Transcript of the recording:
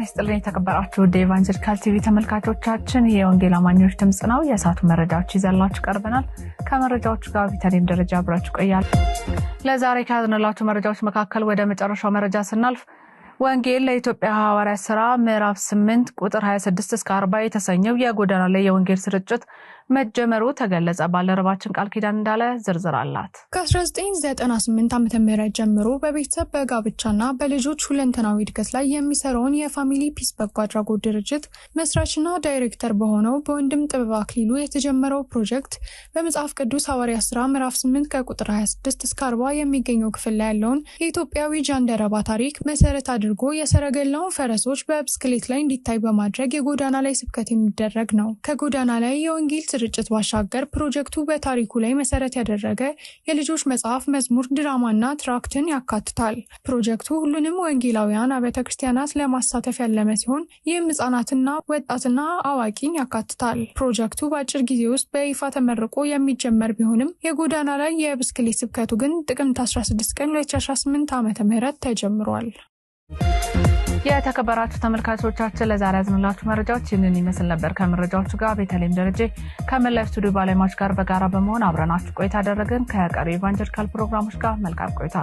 ጤና ይስጥልኝ የተከበራችሁ ውድ የኢቫንጀሊካል ቲቪ ተመልካቾቻችን፣ ይህ የወንጌል አማኞች ድምጽ ነው። የሰዓቱ መረጃዎች ይዘንላችሁ ቀርበናል። ከመረጃዎቹ ጋር ቤተልሔም ደረጃ አብራችሁ ቆያለሁ። ለዛሬ ከያዝንላችሁ መረጃዎች መካከል ወደ መጨረሻው መረጃ ስናልፍ፣ ወንጌል ለኢትዮጵያ ሐዋርያት ስራ ምዕራፍ 8 ቁጥር 26 እስከ 40 የተሰኘው የጎዳና ላይ የወንጌል ስርጭት መጀመሩ ተገለጸ። ባልደረባችን ቃል ኪዳን እንዳለ ዝርዝር አላት። ከ1998 ዓ.ም ጀምሮ በቤተሰብ፣ በጋብቻና በልጆች ሁለንተናዊ እድገት ላይ የሚሰራውን የፋሚሊ ፒስ በጎ አድራጎት ድርጅት መስራችና ዳይሬክተር በሆነው በወንድም ጥበብ አክሊሉ የተጀመረው ፕሮጀክት በመጽሐፍ ቅዱስ ሐዋርያት ስራ ምዕራፍ 8 ከቁጥር 26 እስከ 40 የሚገኘው ክፍል ላይ ያለውን የኢትዮጵያዊ ጃንደረባ ታሪክ መሰረት አድርጎ የሰረገላውን ፈረሶች በብስክሌት ላይ እንዲታይ በማድረግ የጎዳና ላይ ስብከት የሚደረግ ነው። ከጎዳና ላይ የወንጌል ስርጭት ባሻገር ፕሮጀክቱ በታሪኩ ላይ መሰረት ያደረገ የልጆች መጽሐፍ፣ መዝሙር፣ ድራማና ትራክትን ያካትታል። ፕሮጀክቱ ሁሉንም ወንጌላውያን አብያተ ክርስቲያናት ለማሳተፍ ያለመ ሲሆን፣ ይህም ህጻናትና ወጣትና አዋቂን ያካትታል። ፕሮጀክቱ በአጭር ጊዜ ውስጥ በይፋ ተመርቆ የሚጀመር ቢሆንም፣ የጎዳና ላይ የብስክሌት ስብከቱ ግን ጥቅምት 16 ቀን 2018 ዓ.ም ተጀምሯል። የተከበራችሁ ተመልካቾቻችን፣ ለዛሬ ያዝንላችሁ መረጃዎች ይህንን ይመስል ነበር። ከመረጃዎቹ ጋር ቤተልሔም ደረጀ ከመላው ስቱዲዮ ባለሙያዎች ጋር በጋራ በመሆን አብረናችሁ ቆይታ አደረግን። ከቀሪ ኢቫንጀሊካል ፕሮግራሞች ጋር መልካም ቆይታ።